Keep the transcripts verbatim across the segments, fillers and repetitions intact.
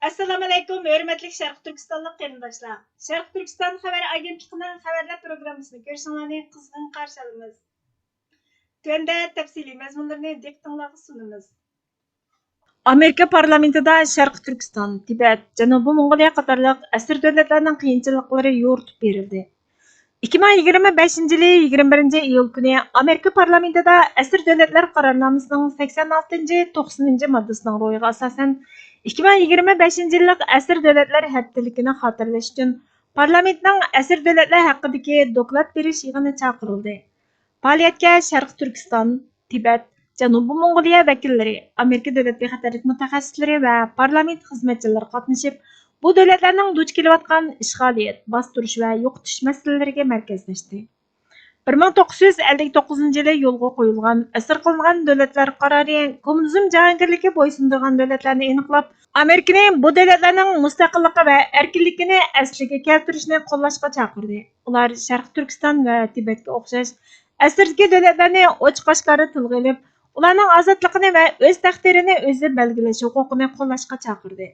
ئەسسالامۇئەلەيكۇم، ھۆرمەتلىك شەرقىي تۈركىستانلىق قېرىنداشلار! شەرقىي تۈركىستان خەۋەر ئاگېنتلىقىنىڭ خەۋەرلەر پروگراممىسىنى كۆرۈشۈڭلارنى قىزغىن قارشى ئالىمىز. تۆۋەندە تەپسىلىي مەزمۇنلىرىنى دىققىتىڭلارغا سۇنىمىز. ئامېرىكا پارلامېنتىدا شەرقىي تۈركىستان، تىبەت، جەنۇبىي موڭغۇلىيە قاتارلىق ئەسىر دۆلەتلەرنىڭ قىيىنچىلىقلىرى يورۇتۇپ بېرىلدى. ئىككى مىڭ يىگىرمە بەشىنچى يىلى يىگىرمە بىرىنچى ئىيۇل كۈنى ئامېرىكا پارلامېنتىدا ئەسىر دۆلەتلەر قارارنامىسىنىڭ سەكسەن ئالتىنچى، توقسىنىنچى ماددىسىنىڭ روھىغا ئاساسەن، ئىككى مىڭ يىگىرمە بەشىنچى يىللىق ئەسىر دۆلەتلەر ھەپتىلىكىنى خاتىرىلەش ئۈچۈن پارلامېنتنىڭ ئەسىر دۆلەتلەر ھەققىدىكى دوكلات بېرىش يىغىنى چاقىرىلدى. پائالىيەتكە شەرقىي تۈركىستان، تىبەت، جەنۇبىي موڭغۇلىيە ۋەكىللىرى، ئامېرىكا دۆلەت بىخەتەرلىك مۇتەخەسسىسلىرى ۋە پارلامېنت خىزمەتچىلىرى قاتنىشىپ، بۇ دۆلەتلەرنىڭ دۇچ كېلىۋاتقان ئىشغالىيەت، باستۇرۇش ۋە يوقىتىش مەسىلىلىرىگە مەركەزلەشتى. بىر مىڭ توققۇز يۈز ئەللىك توققۇزىنچى يىلى يولغا قويۇلغان ئاسىر قىلىنغان دۆلەتلەر قارارى كوممۇنىزم جاھانگىرلىكى بويسۇندۇرغان دۆلەتلەرنى ئېنىقلاپ، ئامېرىكىنى بۇ دۆلەتلەرنىڭ مۇستەقىللىقى ۋە ئەركىنلىكىنى ئەسلىگە كەلتۈرۈشنى قوللاشقا چاقىردى. ئۇلار شەرقىي تۈركىستان ۋە تىبەتكە ئوخشاش ئەسىردىكى دۆلەتلەرنى ئوچۇق-ئاشكارا تىلغا ئېلىپ، ئۇلارنىڭ ئازادلىقىنى ۋە ئۆز تەقدىرىنى ئۆزى بەلگىلەش ھوقۇقىنى قوللاشقا چاقىردى.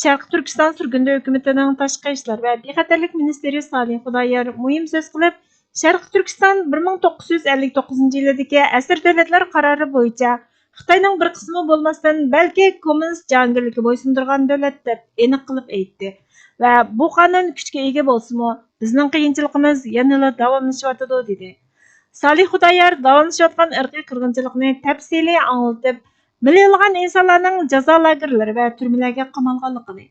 شەرقىي تۈركىستان سۈرگۈندە ھۆكۈمىتىنىڭ تاشقى ئىشلار ۋە بىخەتەرلىك مىنىستىرى سالىھ خۇدايار مۇھىم سۆز قىلىپ، شەرقىي تۈركىستان بىر مىڭ توققۇز يۈز ئەللىك توققۇزىنچى يىلىدىكى ئەسىر دۆلەتلەر قارارى بويىچە خىتاينىڭ بىر قىسمى بولماستىن، بەلكى كوممۇنىست جاھانگىرلىكى بويسۇندۇرغان دۆلەت دەپ ئېنىق قىلىپ ئېيتتى ۋە بۇ قانۇن كۈچكە ئىگە بولسىمۇ، بىزنىڭ قىيىنچىلىقىمىز يەنىلا داۋاملىشىۋاتىدۇ، دېدى. سالىھ خۇدايار داۋاملىشىۋاتقان ئىرقىي قىرغىنچىلىقنى تەپسىلىي ئاڭلىتىپ، مىليونلىغان ئىنسانلارنىڭ جازا لاگېرلىرى ۋە تۈرمىلەرگە قامالغانلىقىنى،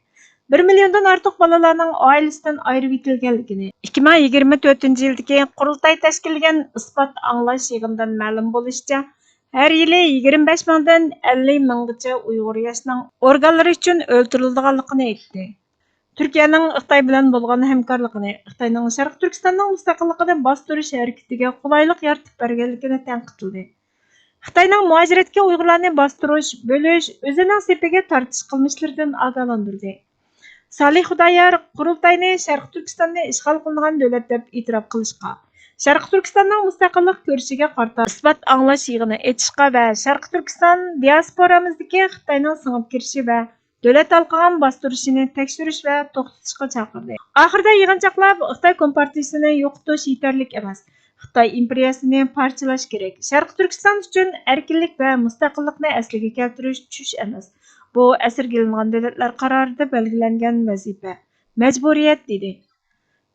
بىر مىليوندىن ئارتۇق بالىلارنىڭ ئائىلىسىدىن ئايرىۋېتىلگەنلىكىنى، ئىككى مىڭ يىگىرمە تۆتىنچى يىلدىكى قۇرۇلتاي تەشكىللىگەن ئىسپات ئاڭلاش يىغىنىدىن مەلۇم بولۇشىچە، ھەر يىلى يىگىرمە بەش مىڭدىن ئەللىك مىڭغىچە ئۇيغۇر ياشنىڭ ئورگانلىرى ئۈچۈن ئۆلتۈرۈلىدىغانلىقىنى ئېيتتى. تۈركىيەنىڭ خىتاي بىلەن بولغان ھەمكارلىقىنى، خىتاينىڭ شەرقىي تۈركىستاننىڭ مۇستەقىللىقىنى باستۇرۇش ھەرىكىتىگە قولايلىق يارىتىپ بەرگەنلىكىنى تەنقىدلىدى. خىتاينىڭ مۇھاجىرەتكە ئۇيغۇرلارنى باستۇرۇش، بۆلۈش، ئۆزىنىڭ سېپىگە تارتىش قىلمىشلىرىدىن ئاگاھلاندۇردى. سالىھ خۇدايار قۇرۇلتاينى شەرقىي تۈركىستاننى ئىشغال قىلىنغان دۆلەت دەپ ئېتىراپ قىلىشقا، شەرقىي تۈركىستاننىڭ مۇستەقىللىق كۈرىشىگە قارىتا ئىسپات ئاڭلاش يىغىنى ئېچىشقا ۋە شەرقىي تۈركىستان دىياسپورامىزدىكى خىتاينىڭ سىڭىپ كىرىشى ۋە دۆلەت ھالقىغان باستۇرۇشىنى تەكشۈرۈش ۋە توختىتىشقا چاقىردى. ئاخىرىدا يىغىنچاقلاپ، خىتاي كومپارتىيىسىنى يوقىتىش يېتەرلىك ئەمەس، خىتاي ئىمپېرىيەسىنى پارچىلاش كېرەك، شەرقىي تۈركىستان ئۈچۈن ئەركىنلىك ۋە مۇستەقىللىقنى ئەسلىگە كەلتۈرۈش چۈش ئەمەس، بۇ ئەسىرگە ئېلىنغان دۆلەتلەر قارارىدا بەلگىلەنگەن ۋەزىپە، مەجبۇرىيەت، دېدى.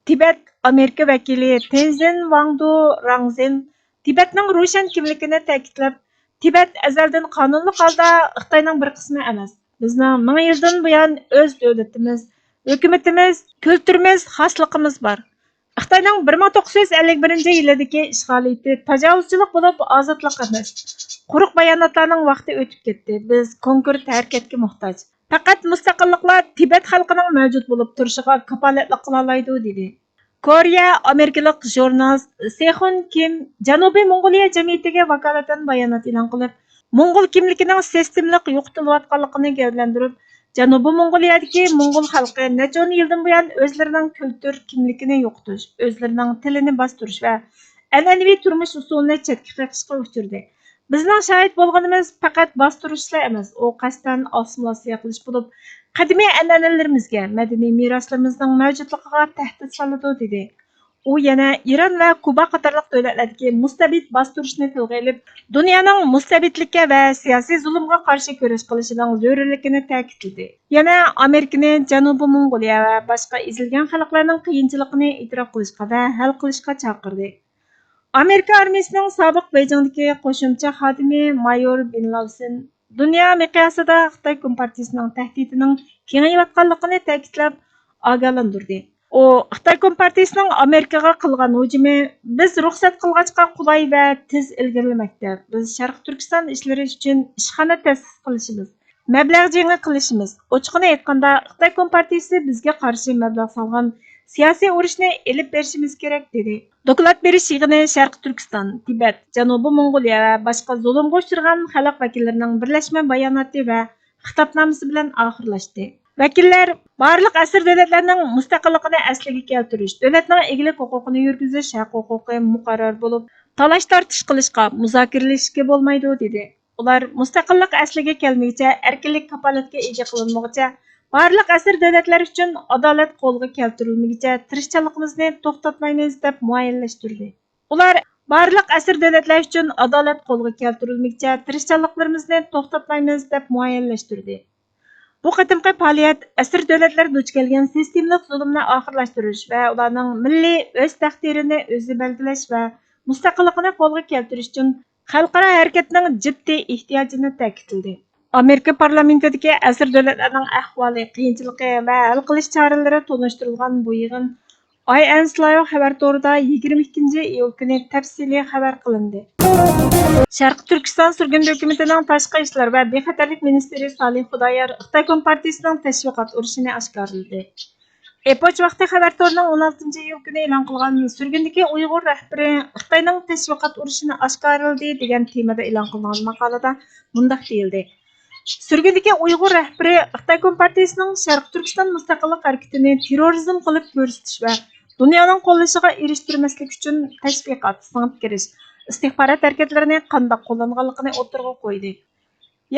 تىبەت ئامېرىكا ۋەكىلى تېنزىن ۋاڭدۇ راڭزىن تىبەتنىڭ روشەن كىملىكىنى تەكىتلەپ، تىبەت ئەزەلدىن قانۇنلۇق ھالدا خىتاينىڭ بىر قىسمى ئەمەس. بىزنىڭ مىڭ يىلدىن بۇيان ئۆز دۆلىتىمىز، ھۆكۈمىتىمىز، كۈلتۈرىمىز، خاسلىقىمىز بار. خىتاينىڭ بىر مىڭ توققۇز يۈز ئەللىك بىرىنچى يىلىدىكى ئىشغالىيىتى تاجاۋۇزچىلىق بولۇپ، ئازادلىق ئەمەس. قۇرۇق باياناتلارنىڭ ۋاقتى ئۆتۈپ كەتتى. بىز كونكرېت ھەرىكەتكە موھتاج. پەقەت مۇستەقىللىقلا تىبەت خەلقىنىڭ مەۋجۇت بولۇپ تۇرۇشىغا كاپالەتلىك قىلالايدۇ، دېدى. كورېيە ئامېرىكىلىق ژۇرنالىست سېخۇن كىم جەنۇبىي موڭغۇلىيە جەمئىيىتىگە ۋاكالىتەن بايانات ئېلان قىلىپ، موڭغۇل كىملىكىنىڭ سىستېمىلىق يوقىتىلىۋاتقانلىقىنى گەۋدىلەندۈرۈپ، جەنۇبىي موڭغۇلىيەدىكى موڭغۇل خەلقى نەچچە ئون يىلدىن بۇيان ئۆزلىرىنىڭ كۈلتۈر كىملىكىنى يوقىتىش، ئۆزلىرىنىڭ تىلىنى باستۇرۇش ۋە ئەنئەنىۋى تۇرمۇش ئۇسۇلىنى چەتكە قېقىشقا ئۇچرىدى. بىزنىڭ شاھىت بولغىنىمىز پەقەت باستۇرۇشلا ئەمەس، ئۇ قەستەن ئاسسىمىلياتسىيە قىلىش بولۇپ، قەدىمىي ئەنئەنىلىرىمىزگە، مەدەنىي مىراسلىرىمىزنىڭ مەۋجۇتلۇقىغا تەھدىت سالىدۇ، دېدى. ئۇ يەنە ئىران ۋە كۇبا قاتارلىق دۆلەتلەردىكى مۇستەبىت باستۇرۇشنى تىلغا ئېلىپ، دۇنيانىڭ مۇستەبىتلىككە ۋە سىياسىي زۇلۇمغا قارشى كۈرەش قىلىشىنىڭ زۆرۈرلۈكىنى تەكىتلىدى. يەنە ئامېرىكىنى جەنۇبىي موڭغۇلىيە ۋە باشقا ئېزىلگەن خەلقلەرنىڭ قىيىنچىلىقىنى ئېتىراپ قىلىشقا ۋە ھەل قىلىشقا چاقىردى. ئامېرىكا ئارمىيىسىنىڭ سابىق بېيجىڭدىكى قوشۇمچە خادىمى مايور بېن لاۋسېن دۇنيا مىقياسىدا خىتاي كومپارتىيىسىنىڭ تەھدىتىنىڭ كېڭىيىۋاتقانلىقىنى تەكىتلەپ ئاگاھلاندۇردى. ئۇ خىتاي كومپارتىيىسىنىڭ ئامېرىكىغا قىلغان ھۇجۇمى بىز رۇخسەت قىلغاچقا قولاي ۋە تېز ئىلگىرىلىمەكتە. بىز شەرقىي تۈركىستان ئىشلىرى ئۈچۈن ئىشخانا تەسىس قىلىشىمىز، مەبلەغ جېڭى قىلىشىمىز، ئوچۇقىنى ئېيتقاندا، خىتاي كومپارتىيىسى بىزگە قارشى مەبلەغ سالغان سىياسىي ئۇرۇشنى ئېلىپ بېرىشىمىز كېرەك، دېدى. دوكلات بېرىش يىغىنى شەرقىي تۈركىستان، تىبەت، جەنۇبىي موڭغۇلىيە ۋە باشقا زۇلۇمغا ئۇچرىغان خەلق ۋەكىللىرىنىڭ بىرلەشمە باياناتى ۋە خىتابنامىسى بىلەن ئاخىرلاشتى. ۋەكىللەر بارلىق ئەسىر دۆلەتلەرنىڭ مۇستەقىللىقىنى ئەسلىگە كەلتۈرۈش، دۆلەتنىڭ ئىگىلىك ھوقۇقىنى يۈرگۈزۈش ھەق ھوقۇقى مۇقەررەر بولۇپ، تالاش-تارتىش قىلىشقا، مۇزاكىرىلىشىشكە بولمايدۇ، دېدى. ئۇلار مۇستەقىللىق ئەسلىگە كەلمىگۈچە، ئەركىنلىك كاپالەتكە ئىگە قىلىنمىغۇچە، بارلىق ئەسىر دۆلەتلەر ئۈچۈن ئادالەت قولغا كەلتۈرۈلمىگىچە تىرىشچانلىقىمىزنى توختاتمايمىز، دەپ مۇئەييەنلەشتۈردى. ئۇلار بارلىق ئەسىر دۆلەتلەر ئۈچۈن ئادالەت قولغا كەلتۈرۈلمىگىچە تىرىشچانلىقلىرىمىزنى توختاتمايمىز، دەپ مۇئەييەنلەشتۈردى. بۇ قېتىمقى پائالىيەت ئەسىر دۆلەتلەر دۇچ كەلگەن سىستېمىلىق زۇلۇمنى ئاخىرلاشتۇرۇش ۋە ئۇلارنىڭ مىللىي ئۆز تەقدىرىنى ئۆزى بەلگىلەش ۋە مۇستەقىللىقىنى قولغا كەلتۈرۈش ئۈچۈن خەلقئارا ھەرىكەتنىڭ جىددىي ئېھتىياجىنى تەكىتلىدى. ئامېرىكا پارلامېنتىدىكى ئەسىر دۆلەتلەرنىڭ ئەھۋالى، قىيىنچىلىقى ۋە ھەل قىلىش چارىلىرى تونۇشتۇرۇلغان بۇ يىغىن ئاي ئېن سىلايو خەۋەر تورىدا يىگىرمە ئىككىنچى ئىيۇل كۈنى تەپسىلىي خەۋەر قىلىندى. شەرقىي تۈركىستان سۈرگۈندە ھۆكۈمىتىنىڭ تاشقى ئىشلار ۋە بىخەتەرلىك مىنىستىرى سالىھ خۇدايار خىتاي كومپارتىيىسىنىڭ تەشۋىقات ئۇرۇشىنى ئاشكارىلىدى. ئېپوچ ۋاقتى خەۋەر تورىنىڭ ئون ئالتىنچى ئىيۇل كۈنى ئېلان قىلغان سۈرگۈندىكى ئۇيغۇر رەھبىرى خىتاينىڭ تەشۋىقات ئۇرۇشىنى ئاشكارىلىدى دېگەن تېمىدا ئېلان قىلىنغان ماقالىدا مۇنداق دېيىلدى: سۈرگۈندىكى ئۇيغۇر رەھبىرى خىتاي كومپارتىيىسىنىڭ شەرقىي تۈركىستان مۇستەقىللىق ھەرىكىتىنى تېررورىزم قىلىپ كۆرسىتىش ۋە دۇنيانىڭ قوللىشىغا ئېرىشتۈرمەسلىك ئۈچۈن تەشۋىقات، سىڭىپ كىرىش، ئىستىخبارات ھەرىكەتلىرىنى قانداق قوللانغانلىقىنى ئوتتۇرىغا قويدى.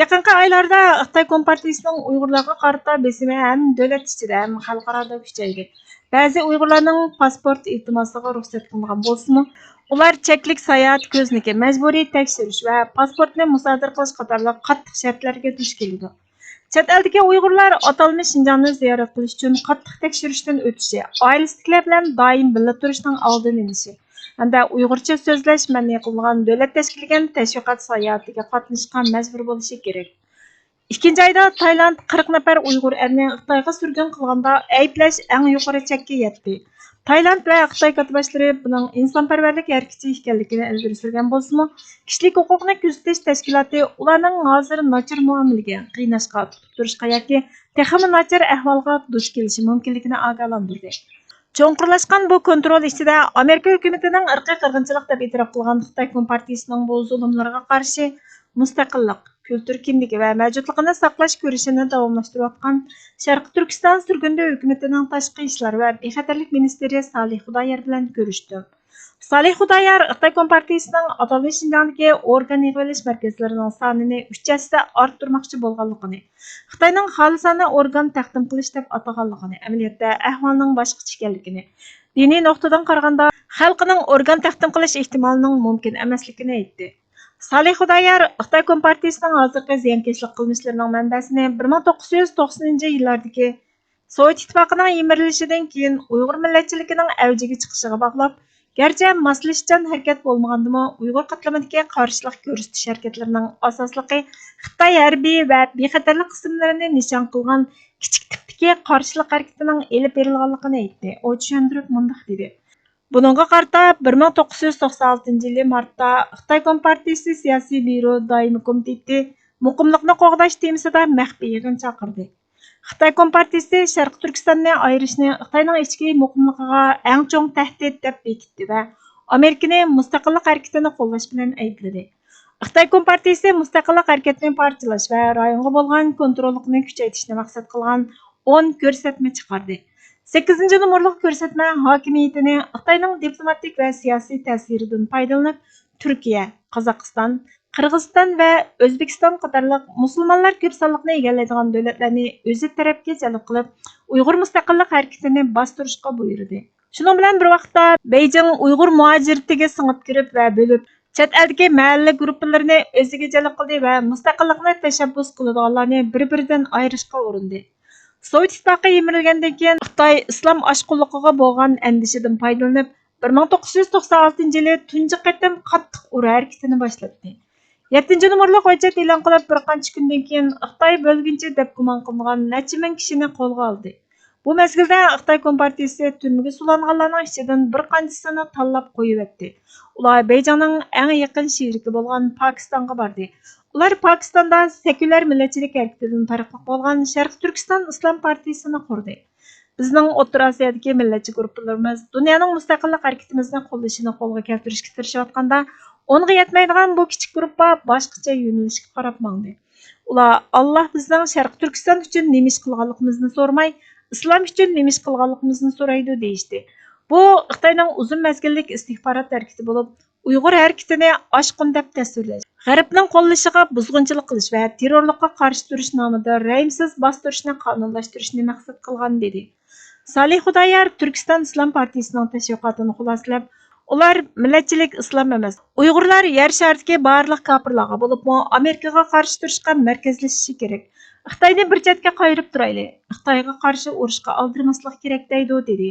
يېقىنقى ئايلاردا خىتاي كومپارتىيىسىنىڭ ئۇيغۇرلارغا قارىتا بېسىمى ھەم دۆلەت ئىچىدە، ھەم خەلقئارادا كۈچەيدى. بەزى ئۇيغۇرلارنىڭ پاسپورت ئىلتىماسىغا رۇخسەت قىلىنغان بولسىمۇ، ئۇلار چەكلىك ساياھەت كۆزنىكى، مەجبۇرىي تەكشۈرۈش ۋە پاسپورتنى مۇسادىرە قىلىش قاتارلىق قاتتىق شەرتلەرگە دۇچ كېلىدۇ. چەت ئەلدىكى ئۇيغۇرلار ئاتالمىش شىنجاڭنى زىيارەت قىلىش ئۈچۈن قاتتىق تەكشۈرۈشتىن ئۆتۈشى، ئائىلىسىدىكىلەر بىلەن دائىم بىللە تۇرۇشنىڭ ئالدىنى ئېلىشى، ھەمدە ئۇيغۇرچە سۆزلەش مەنئى قىلىنغان دۆلەت تەشكىللىگەن تەشۋىقات ساياھىتىگە قاتنىشىشقا مەجبۇر بولۇشى كېرەك. ئىككىنچى ئايدا تايلاند قىرىق نەپەر ئۇيغۇر ئەرنى خىتايغا سۈرگۈن قىلغاندا ئەيىبلەش ئەڭ يۇقىرى چەككە يەتتى. تايلاند ۋە خىتاي كاتتىباشلىرى بۇنىڭ ئىنسانپەرۋەرلىك ھەرىكىتى ئىكەنلىكىنى ئىلگىرى سۈرگەن بولسىمۇ، كىشىلىك ھوقۇقنى كۆزىتىش تەشكىلاتى ئۇلارنىڭ ھازىر ناچار مۇئامىلىگە، قىيناشقا، تۇتۇپ تۇرۇشقا ياكى تېخىمۇ ناچار ئەھۋالغا دۇچ كېلىشى مۇمكىنلىكىنى ئاگاھلاندۇردى. چوڭقۇرلاشقان بۇ كونترول ئىچىدە ئامېرىكا ھۆكۈمىتىنىڭ ئىرقىي قىرغىنچىلىق دەپ ئېتىراپ قىلغان خىتاي كومپارتىيىسىنىڭ بۇ زۇلۇملىرىغا قارشى مۇستەقىللىق، كۈلتۈر كىملىكى ۋە مەۋجۇتلۇقىنى ساقلاش كۈرىشىنى داۋاملاشتۇرۇۋاتقان شەرقىي تۈركىستان سۈرگۈندە ھۆكۈمىتىنىڭ تاشقى ئىشلار ۋە بىخەتەرلىك مىنىستىرى سالىھ خۇدايار بىلەن كۆرۈشتۈم. سالىھ خۇدايار خىتاي كومپارتىيىسىنىڭ ئاتالمىش شىنجاڭدىكى ئورگان يىغىۋېلىش مەركەزلىرىنىڭ سانىنى ئۈچ ھەسسە ئارتتۇرماقچى بولغانلىقىنى، خىتاينىڭ خالىسانە ئورگان تەقدىم قىلىش دەپ ئاتىغانلىقىنى، ئەمەلىيەتتە ئەھۋالنىڭ باشقىچە ئىكەنلىكىنى، دىنىي نۇقتىدىن قارىغاندا، خەلقنىڭ ئورگان تەقدىم قىلىش ئېھتىمالىنىڭ مۇمكىن ئەمەسلىكىنى ئېيتتى. سالىھ خۇدايار خىتاي كومپارتىيىسىنىڭ ھازىرقى زىيانكەشلىك قىلمىشلىرىنىڭ مەنبەسىنى بىر مىڭ توققۇز يۈز توقسىنىنچى يىللاردىكى سوۋېت ئىتتىپاقىنىڭ يىمىرىلىشىدىن كېيىن ئۇيغۇر مىللەتچىلىكىنىڭ ئەۋجىگە چىقىشىغا باغلاپ، گەرچە ماسلىشىشچان ھەرىكەت بولمىغاندىمۇ، ئۇيغۇر قاتلىمىدىكى قارشىلىق كۆرسىتىش ھەرىكەتلىرىنىڭ ئاساسلىقى خىتاي ھەربىي ۋە بىخەتەرلىك قىسىملىرىنى نىشان قىلغان كىچىك تىپتىكى قارشىلىق ھەرىكىتىنىڭ ئېلىپ بېرىلغانلىقىنى ئېيتتى. ئۇ چۈشەندۈرۈپ مۇنداق دېدى: بۇنىڭغا قارىتا بىر مىڭ توققۇز يۈز توقسان ئالتىنچى يىلى مارتتا خىتاي كومپارتىيىسى سىياسىي بيۇرو دائىمىي كومىتېتى مۇقىملىقنى قوغداش تېمىسىدا مەخپىي يىغىن چاقىردى. خىتاي كومپارتىيىسى شەرقىي تۈركىستاننى ئايرىشنى خىتاينىڭ ئىچكى مۇقىملىقىغا ئەڭ چوڭ تەھدىت دەپ بېكىتتى ۋە ئامېرىكىنى مۇستەقىللىق ھەرىكىتىنى قوللاش بىلەن ئەيىبلىدى. خىتاي كومپارتىيىسى مۇستەقىللىق ھەرىكىتىنى پارچىلاش ۋە رايونغا بولغان كونتروللۇقنى كۈچەيتىشنى مەقسەت قىلغان ئون كۆرسەتمە چىقاردى. سەككىزىنچى نومۇرلۇق كۆرسەتمە ھاكىمىيىتىنى خىتاينىڭ دىپلوماتىك ۋە سىياسىي تەسىرىدىن پايدىلىنىپ، تۈركىيە، قازاقىستان، قىرغىزىستان ۋە ئۆزبېكىستان قاتارلىق مۇسۇلمانلار كۆپ سانلىقنى ئىگىلەيدىغان دۆلەتلەرنى ئۆزى تەرەپكە جەلپ قىلىپ، ئۇيغۇر مۇستەقىللىق ھەرىكىتىنى باستۇرۇشقا بۇيرۇدى. شۇنىڭ بىلەن بىر ۋاقىتتا، بېيجىڭ ئۇيغۇر مۇھاجىرىتىگە سىڭىپ كىرىپ ۋە بۆلۈپ، چەت ئەلدىكى مەھەللە گۇرۇپپىلىرىنى ئۆزىگە جەلپ قىلدى ۋە مۇستەقىللىقنى تەشەببۇس قىلىدىغانلارنى بىر-بىرىدىن ئايرىشقا ئۇرۇندى. سوۋېت ئىتتىپاقى يىمىرىلگەندىن كېيىن، خىتاي ئىسلام ئاشقۇنلۇقىغا بولغان ئەندىشىدىن پايدىلىنىپ، بىر مىڭ توققۇز يۈز توقسان ئالتىنچى يىلى تۇنجى قېتىم قاتتىق ئۇرۇش ھەرىكىتىنى باشلاتتى. يەتتىنچى نومۇرلۇق ھۆججەت ئېلان قىلىپ، بىر قانچە كۈندىن كېيىن خىتاي بۆلگۈنچى دەپ گۇمان قىلىنغان نەچچە مىڭ كىشىنى قولغا ئالدى. بۇ مەزگىلدە خىتاي كومپارتىيىسى تۈرمىگە سولانغانلارنىڭ ئىچىدىن بىر قانچىسىنى تاللاپ قويۇۋەتتى. ئۇلار بېيجىڭنىڭ ئەڭ يېقىن شېرىكى بولغان پاكىستانغا باردى. ئۇلار پاكىستاندا سېكۇلار مىللەتچىلىك ھەرىكىتىدىن پەرقلىق بولغان شەرقىي تۈركىستان ئىسلام پارتىيىسىنى قۇردى. بىزنىڭ ئوتتۇرا ئاسىيادىكى مىللەتچى گۇرۇپپىلىرىمىز دۇنيانىڭ مۇستەقىللىق ھەرىكىتىمىزنى قوللىشىنى قولغا كەلتۈرۈشكە تىرىشىۋاتقاندا، ئونغا يەتمەيدىغان بۇ كىچىك گۇرۇپپا باشقىچە يۆنىلىشكە قاراپ ماڭدى. ئۇلار، «ئاللا بىزنىڭ شەرقىي تۈركىستان ئۈچۈن نېمە ئىش قىلغانلىقىمىزنى سورىماي، ئىسلام ئۈچۈن نېمە ئىش قىلغانلىقىمىزنى سورايدۇ» دېيىشتى. بۇ خىتاينىڭ ئۇزۇن مەزگىللىك ئىستىخبارات ھەرىكىتى بولۇپ، ئۇيغۇر ھەرىكىتىنى ئاشقۇن دەپ تەسۋىرلەش، غەربنىڭ قوللىشىغا بۇزغۇنچىلىق قىلىش ۋە تېررورلۇققا قارشى تۇرۇش نامىدا رەھىمسىز باستۇرۇشنى قانۇنلاشتۇرۇشنى مەقسەت قىلغان، دېدى. سالىھ خۇدايار تۈركىستان ئىسلام پارتىيىسىنىڭ تەشۋىقاتىنى خۇلاسىلەپ، ئۇلار مىللەتچىلىك ئىسلام ئەمەس، ئۇيغۇرلار يەر شارىدىكى بارلىق كاپىرلارغا، بولۇپمۇ ئامېرىكىغا قارشى تۇرۇشقا مەركەزلىشىشى كېرەك. خىتاينى بىر چەتكە قايرىپ تۇرايلى، خىتايغا قارشى ئۇرۇشقا ئالدىرىماسلىق كېرەك، دەيدۇ، دېدى.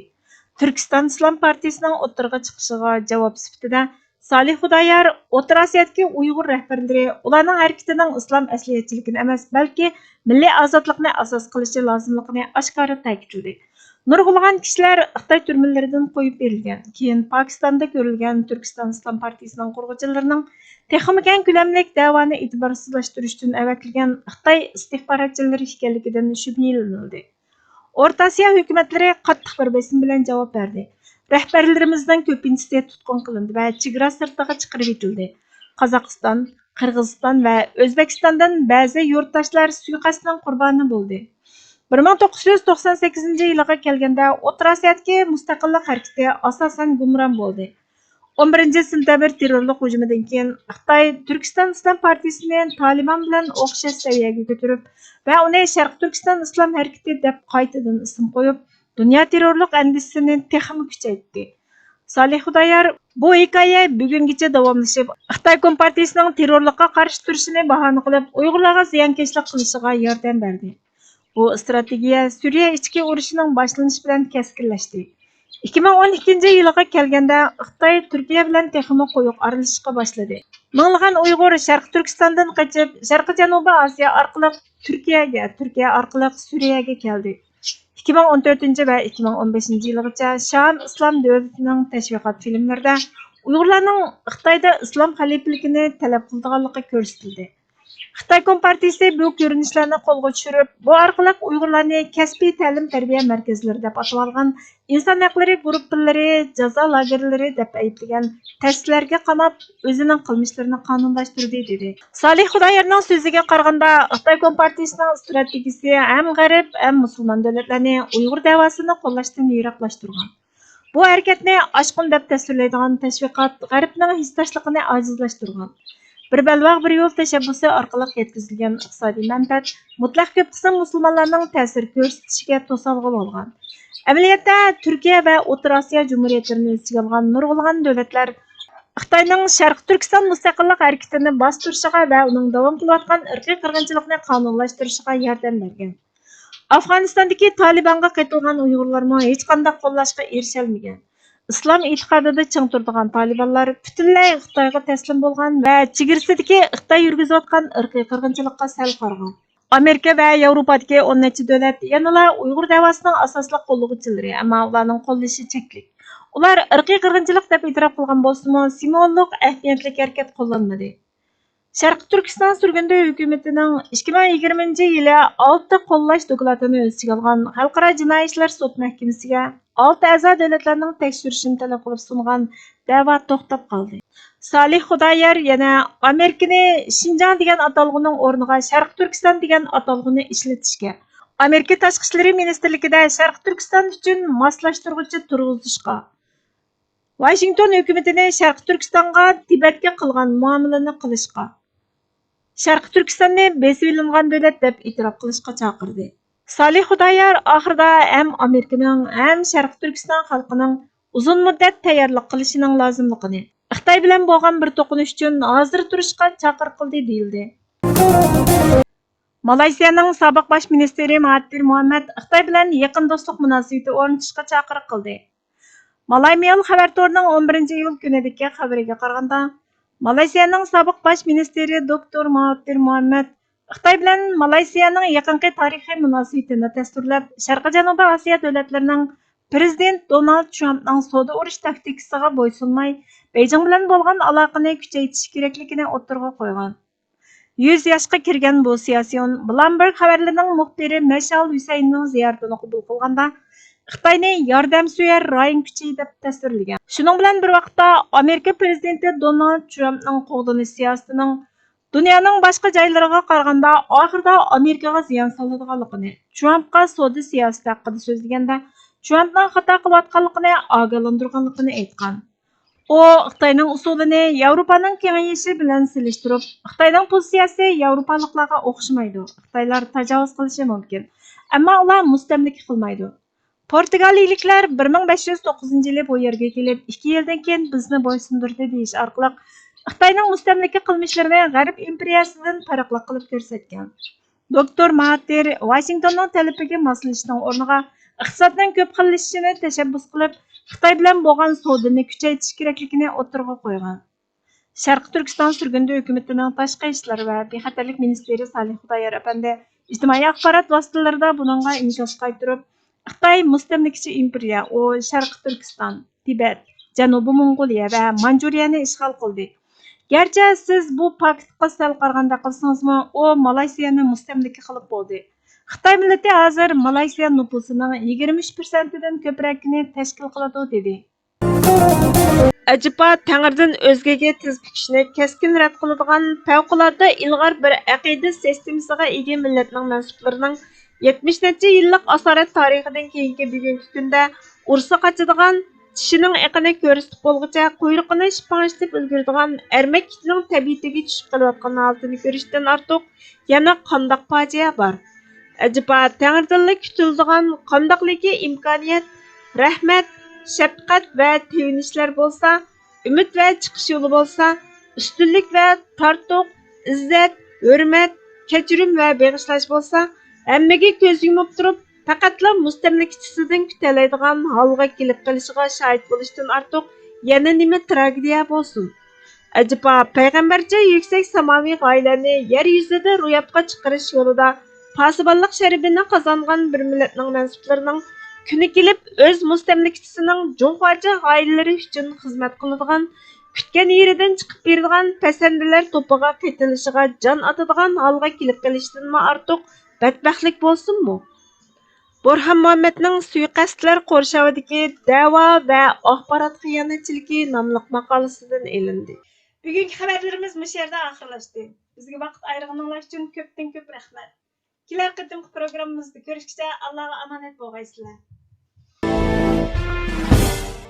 تۈركىستان ئىسلام پارتىيىسىنىڭ ئوتتۇرىغا چىقىشىغا جاۋاب سۈپىتىدە، سالىھ خۇدايار ئوتتۇرا ئاسىيادىكى ئۇيغۇر رەھبەرلىرى ئۇلارنىڭ ھەرىكىتىنىڭ ئىسلام ئەسلىھەتچىلىكىنى ئەمەس، بەلكى مىللىي ئازادلىقنى ئاساس قىلىشى لازىملىقىنى ئاشكارا تەكىتلىدى. نۇرغۇنلىغان كىشىلەر خىتاي تۈرمىلىرىدىن قويۇپ بېرىلگەن، كېيىن پاكىستاندا كۆرۈلگەن تۈركىستان ئىسلام پارتىيىسىنىڭ قۇرغۇچىلىرىنىڭ تېخىمۇ كەڭ كۆلەملىك دەۋانى ئېتىبارسىزلاشتۇرۇشتىن ئەۋەتىلگەن خىتاي ئىستىخباراتچىلىرى ئىكەنلىكىدىن شۈبھىلىنىلدى. ئورتا ئاسىيا ھۆكۈمەتلىرى قاتتىق بىر بېسىم بىلەن جاۋاب بەردى. رەھبەرلىرىمىزنىڭ كۆپىنچىسى تۇتقۇن قىلىندى ۋە چېگرا سىرتىغا چىقىرىۋېتىلدى. قازاقىستان، قىرغىزىستان ۋە ئۆزبېكىستاندىن بەزى يۇرتداشلار سۇيىقەستنىڭ قۇربانى بولدى. بىر مىڭ توققۇز يۈز توقسان سەككىزىنچى يىلىغا كەلگەندە، ئوتتۇرا ئاسىيادىكى مۇستەقىللىق ھەرىكىتى ئاساسەن گۇمران بولدى. ئون بىرىنچى سېنتەبىر تېررورلۇق ھۇجۇمىدىن كېيىن، خىتاي تۈركىستان ئىسلام پارتىيىسىنى تالىبان بىلەن ئوخشاش سەۋىيەگە كۆتۈرۈپ ۋە ئۇنى شەرقىي تۈركىستان ئىسلام ھەرىكىتى دەپ قايتىدىن ئىسىم قويۇپ، دۇنيا تېررورلۇق ئەندىزىسىنى تېخىمۇ كۈچەيتتى. سالىھ خۇدايار بۇ ھېكايە بۈگۈنگىچە داۋاملىشىپ، خىتاي كومپارتىيىسىنىڭ تېررورلۇققا قارشى تۇرۇشىنى باھانە قىلىپ، ئۇيغۇرلارغا زىيانكەشلىك قىلىشىغا ياردەم بەردى. بۇ ئىستراتېگىيە سۈرىيە ئىچكى ئۇرۇشىنىڭ باشلىنىشى بىلەن كەسكىنلەشتى. ئىككى مىڭ ئون ئىككىنچى يىلىغا كەلگەندە، خىتاي تۈركىيە بىلەن تېخىمۇ قويۇق ئارىلىشىشقا باشلىدى. مىڭلىغان ئۇيغۇر شەرقىي تۈركىستاندىن قېچىپ، شەرقىي جەنۇبىي ئاسىيا ئارقىلىق تۈركىيەگە، تۈركىيە ئارقىلىق سۈرىيەگە كەلدى. ئىككى مىڭ ئون تۆتىنچى ۋە ئىككى مىڭ ئون بەشىنچى يىلىغىچە شام ئىسلام دۆلىتىنىڭ تەشۋىقات فىلىملىرىدە ئۇيغۇرلارنىڭ خىتايدا ئىسلام خەلىپىلىكىنى تەلەپ قىلىدىغانلىقى كۆرسىتىلدى. خىتاي كومپارتىيىسى بۇ كۆرۈنۈشلەرنى قولغا چۈشۈرۈپ، بۇ ئارقىلىق ئۇيغۇرلارنى كەسپىي تەلىم-تەربىيە مەركەزلىرى دەپ ئاتىۋالغان ئىنسان ھەقلىرى گۇرۇپپىلىرى، جازا لاگېرلىرى دەپ ئەيىبلىگەن تەسىرلەرگە قاماپ، ئۆزىنىڭ قىلمىشلىرىنى قانۇنلاشتۇردى، دېدى. سالىھ خۇدايارنىڭ سۆزىگە قارىغاندا، خىتاي كومپارتىيىسىنىڭ ئىستراتېگىيىسى ھەم غەرب، ھەم مۇسۇلمان دۆلەتلەرنى ئۇيغۇر دەۋاسىنى قوللاشتىن يىراقلاشتۇرغان. بۇ ھەرىكەتنى ئاشقۇن دەپ تەسۋىرلەيدىغان تەشۋىقات غەربنىڭ ھېسداشلىقىنى ئاجىزلاشتۇرغان. بىر بەلباغ، بىر يول تەشەببۇسى ئارقىلىق يەتكۈزۈلگەن ئىقتىسادىي مەنپەئەت مۇتلەق كۆپ قىسىم مۇسۇلمانلارنىڭ تەسىر كۆرسىتىشىگە توسالغۇ بولغان. ئەمەلىيەتتە، تۈركىيە ۋە ئوتتۇرا ئاسىيا جۇمھۇرىيەتلىرىنى ئۆز ئىچىگە ئالغان نۇرغۇنلىغان دۆلەتلەر خىتاينىڭ شەرقىي تۈركىستان مۇستەقىللىق ھەرىكىتىنى باستۇرۇشىغا ۋە ئۇنىڭ داۋام قىلىۋاتقان ئىرقىي قىرغىنچىلىقنى قانۇنلاشتۇرۇشىغا ياردەم بەرگەن. ئافغانىستاندىكى تالىبانغا قېتىلغان ئۇيغۇرلارمۇ ھېچقانداق قوللاشقا ئېرىشەلمىگەن. ئىسلام ئېتىقادىدا چىڭ تۇرىدىغان تالىبانلار پۈتۈنلەي خىتايغا تەسلىم بولغان ۋە چېگرىسىدىكى خىتاي يۈرگۈزۈۋاتقان ئىرقىي قىرغىنچىلىققا سەل قارىغان. ئامېرىكا ۋە ياۋروپادىكى ئون نەچچە دۆلەت يەنىلا ئۇيغۇر دەۋاسىنىڭ ئاساسلىق قوللىغۇچىلىرى، ئەمما ئۇلارنىڭ قوللىشى چەكلىك. ئۇلار ئىرقىي قىرغىنچىلىق دەپ ئېتىراپ قىلغان بولسىمۇ، سىمۋوللۇق ئەھمىيەتلىك ھەرىكەت قوللانمىدى. شەرقىي تۈركىستان سۈرگۈندە ھۆكۈمىتىنىڭ ئىككى مىڭ يىگىرمىنچى يىلى ئالتە قوللاش دوكلاتىنى ئۆز ئىچىگە ئالغان خەلقئارا جىنايى ئىشلار سوت مەھكىمىسىگە ئالتە ئەزا دۆلەتلەرنىڭ تەكشۈرۈشىنى تەلەپ قىلىپ سۇنغان دەۋا توختاپ قالدى. سالىھ خۇدايار يەنە ئامېرىكىنى شىنجاڭ دېگەن ئاتالغۇنىڭ ئورنىغا شەرقىي تۈركىستان دېگەن ئاتالغۇنى ئىشلىتىشكە، ئامېرىكا تاشقى ئىشلىرى مىنىستىرلىكىدە شەرقىي تۈركىستان ئۈچۈن ماسلاشتۇرغۇچى تۇرغۇزۇشقا، ۋاشىنگتون ھۆكۈمىتىنى شەرقىي تۈركىستانغا تىبەتكە قىلغان مۇئامىلىنى قىلىشقا، شەرقىي تۈركىستاننى بېسىۋېلىنغان دۆلەت دەپ ئېتىراپ قىلىشقا چاقىردى. سالىھ خۇدايار ئاخىرىدا ھەم ئامېرىكىنىڭ، ھەم شەرقىي تۈركىستان خەلقىنىڭ ئۇزۇن مۇددەت تەييارلىق قىلىشىنىڭ لازىملىقىنى، خىتاي بىلەن بولغان بىر توقۇنۇش ئۈچۈن ھازىر تۇرۇشقا چاقىرىق قىلدى، دېيىلدى. مالايسىيانىڭ سابىق باش مىنىستىرى ماھاتىر مۇھەممەد خىتاي بىلەن يېقىن دوستلۇق مۇناسىۋىتى ئورنىتىشقا چاقىرىق قىلدى. مالايمېئىل خەۋەر تورىنىڭ ئون بىرىنچى ئىيۇل كۈنىدىكى خەۋىرىگە قارىغاندا، مالايسىيانىڭ سابىق باش مىنىستىرى دوكتور ماھاتىر مۇھەممەد خىتاي بىلەن مالايسىيانىڭ يېقىنقى تارىخىي مۇناسىۋىتىنى تەستۈرلەپ، شەرقىي جەنۇبىي ئاسىيا دۆلەتلىرىنىڭ پىرېزىدېنت دونالد ترامپنىڭ سودا ئۇرۇش تاكتىكىسىغا بويسۇنماي، بېيجىڭ بىلەن بولغان ئالاقىنى كۈچەيتىش كېرەكلىكىنى ئوتتۇرىغا قويغان. يۈز ياشقا كىرگەن بۇ سىياسىيون بلومبېرگ خەۋەرلىرىنىڭ مۇخبىرى مەشئەل ھۈسەيىننىڭ زىيارىتىنى قوبۇل قىلغاندا، خىتاينى ياردەمسۆيەر رايون كۈچى دەپ تەسۋىرلىگەن. شۇنىڭ بىلەن بىر ۋاقىتتا، ئامېرىكا پىرېزىدېنتى دونالد ترامپنىڭ قوغدىنىش سىياسىتىنىڭ دۇنيانىڭ باشقا جايلىرىغا قارىغاندا ئاخىرىدا ئامېرىكىغا زىيان سالىدىغانلىقىنى، ترامپقا سودا سىياسىتى ھەققىدە سۆزلىگەندە، ترامپنىڭ خاتا قىلىۋاتقانلىقىنى ئاگاھلاندۇرغانلىقىنى ئېيتقان. ئۇ خىتاينىڭ ئۇسۇلىنى ياۋروپانىڭ كېڭىيىشى بىلەن سېلىشتۇرۇپ، خىتاينىڭ پوزىتسىيەسى ياۋروپالىقلارغا ئوخشىمايدۇ، خىتايلار تاجاۋۇز قىلىشى مۇمكىن، ئەمما ئۇلار مۇستەملىكە قىلمايدۇ. پورتۇگالىيىلىكلەر بىر مىڭ بەش يۈز توققۇزىنچى يىلى بۇ يەرگە كېلىپ، ئىككى يىلدىن كېيىن بىزنى بويسۇندۇردى دېيىش ئارقىلىق خىتاينىڭ مۇستەملىكە قىلمىشلىرىنى غەرب ئىمپېرىيەسىدىن پەرقلىق قىلىپ كۆرسەتكەن. دوكتور ماھاتىر ۋاشىنگتوننىڭ تەلىپىگە ماسلىشىشنىڭ ئورنىغا ئىقتىسادنىڭ كۆپ خىللىشىشىنى تەشەببۇس قىلىپ، خىتاي بىلەن بولغان سودىنى كۈچەيتىش كېرەكلىكىنى ئوتتۇرىغا قويغان. شەرقىي تۈركىستان سۈرگۈندە ھۆكۈمىتىنىڭ تاشقى ئىشلار ۋە بىخەتەرلىك مىنىستىرى سالىھ خۇدايار ئەپەندى ئىجتىمائىي ئاخبارات ۋاسىتىلىرىدا بۇنىڭغا ئىنكاس قايتۇرۇپ، خىتاي مۇستەملىكىچى ئىمپېرىيە، ئۇ شەرقىي تۈركىستان، تىبەت، جەنۇبىي موڭغۇلىيە ۋە مانجۇرىيەنى ئىشغال قىلدى. گەرچە سىز بۇ پاكىتقا سەل قارىغاندەك قىلسىڭىزمۇ، ئۇ مالايسىيەنى مۇستەملىكە قىلىپ بولدى. خىتاي مىللىتى ھازىر مالايسىيە نوپۇسىنىڭ يىگىرمە ئۈچ پىرسەنتىدىن كۆپرەكىنى تەشكىل قىلىدۇ، دېدى. ئەجەبا، تەڭرىدىن ئۆزگىگە تىز پۈكۈشنى كەسكىن رەت قىلىدىغان پەۋقۇلئاددە ئىلغار بىر ئەقىدە سىستېمىسىغا ئىگە مىللەتنىڭ مەنسۇپلىرىنىڭ يەتمىش نەچچە يىللىق ئاسارەت تارىخىدىن كېيىنكى بۈگۈنكى كۈندە ئۇرسا قاچىدىغان، چىشىنىڭ ئېقىنى كۆرسىتىپ بولغۇچە قۇيرۇقىنى شىپاڭشىتىپ ئۈلگۈرىدىغان ئەرمەك ئىتنىڭ تەبىئىتىگە چۈشۈپ قېلىۋاتقان ھالىتىنى كۆرۈشتىن ئارتۇق يەنە قانداق پاجىئە بار؟ ئەجەبا، تەڭرىدىنلا كۈتۈلىدىغان قانداقلىكى ئىمكانىيەت، رەھمەت، شەپقەت ۋە تېۋىنىشلەر بولسا، ئۈمىد ۋە چىقىش يولى بولسا، ئۈستۈنلۈك ۋە تارتۇق، ئىززەت، ھۆرمەت، كەچۈرۈم ۋە بېغىشلاش بولسا، ھەممىگە كۆز يۇمۇپ تۇرۇپ، پەقەتلا مۇستەملىكىچىسىدىن كۈتەلەيدىغان ھالغا كېلىپ قېلىشىغا شاھىت بولۇشتىن ئارتۇق يەنە نېمە تىراگېدىيە بولسۇن؟ ئەجەبا، پەيغەمبەرچە يۈكسەك ساماۋى غايىلەرنى يەر يۈزىدە روياپقا چىقىرىش يولىدا پاسىبانلىق شەرىپىنى قازانغان بىر مىللەتنىڭ مەنسۇپلىرىنىڭ كۈنى كېلىپ ئۆز مۇستەملىكىچىسىنىڭ جۇڭخۇاچە غايىلىرى ئۈچۈن خىزمەت قىلىدىغان، كۈتكەن يېرىدىن چىقىپ بېرىدىغان پەسەندىلەر توپىغا قېتىلىشىغا جان ئاتىدىغان ھالغا كېلىپ قېلىشتىنمۇ ئارتۇق بەتبەختلىك بولسۇنمۇ؟ بۇرھان مۇھەممەدنىڭ سۇيىقەستلەر قورشاۋىدىكى دەۋا ۋە ئاخبارات خىيانەتچىلىكى ناملىق ماقالىسىدىن ئېلىندى. بۈگۈنكى خەۋەرلىرىمىز مۇشۇ يەردە ئاخىرلاشتى. بىزگە ۋاقىت ئايرىغىنىڭلار ئۈچۈن كۆپتىن كۆپ رەھمەت. كېلەر قېتىمقى پروگراممىمىزدا كۆرۈشكىچە ئاللاغا ئامانەت بولغايسىلەر.